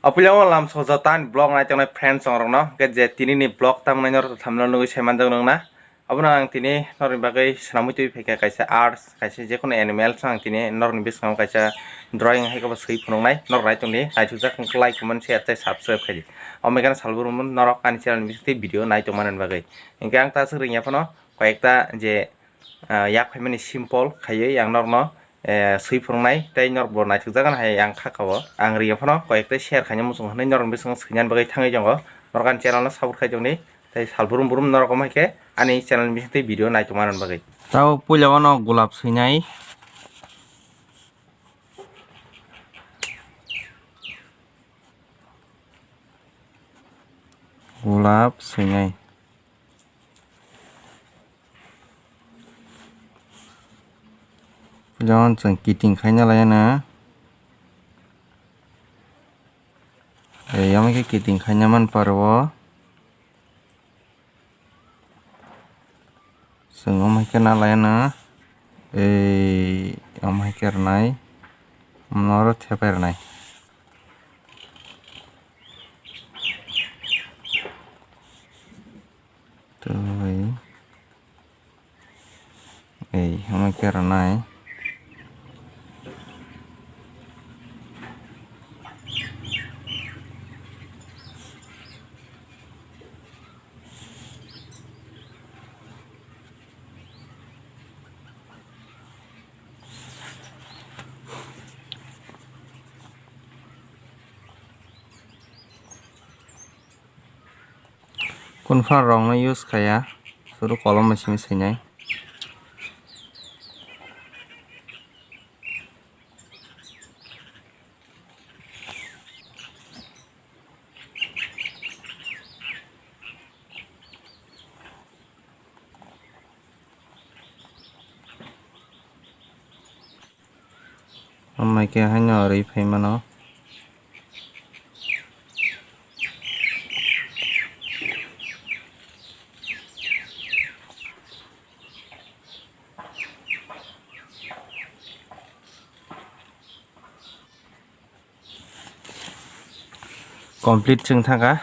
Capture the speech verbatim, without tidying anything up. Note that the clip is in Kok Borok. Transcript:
Apilao lam sojo tan vlog nai tongnai friends rok no, ke je tini ni vlog tamo nai norok thumbnail nugui sai manjak nung na. Abono ang tini norokni bagwi swnamwi twi phaikha kaisa arts, kaisa jekono animals ang tini norokni bwskango kaisa drawing hai khe bo swi phunuknai. Norok nai tongdi, naithokjak wngkha like, comment, share tei subscribe khaidi. Omo hai kheno salbrum norok ani channel ni bisingtwi video nai tongmani bagwi. Hinkhe ang ta swk ringya phano koyekta je ah, yak phaimani simple khaiwi ang norokno, eh, swi phunuknai tei norokbo naithokjakgano hai ang kha kao. Ang ringya phano koi ekta share khaina muchung hwnwi norokni bisingtwi swinani bagwi thangwi tongo. Norok ani channel no support khai tongdi tei sal brum brum norok omo hai khe ani channel ni bisingtwi video nai tongmani bagwi. Tabo puila o no gulab swinai. Gulab swinai. Jemon chwng kiting khaina laiyana. Ei, omo khe kiting khaina man paro o. Chwng omo hai khe na laiyana. Ei, omo hai khe rwnai. Omo oro thepai rwnai. Twi. Ei, omo khe rwnai. Kunphar rok no use khaya, suru kolom bai simi swinai. Amai khe haino rwi phai mano. Complete chwng thangkha.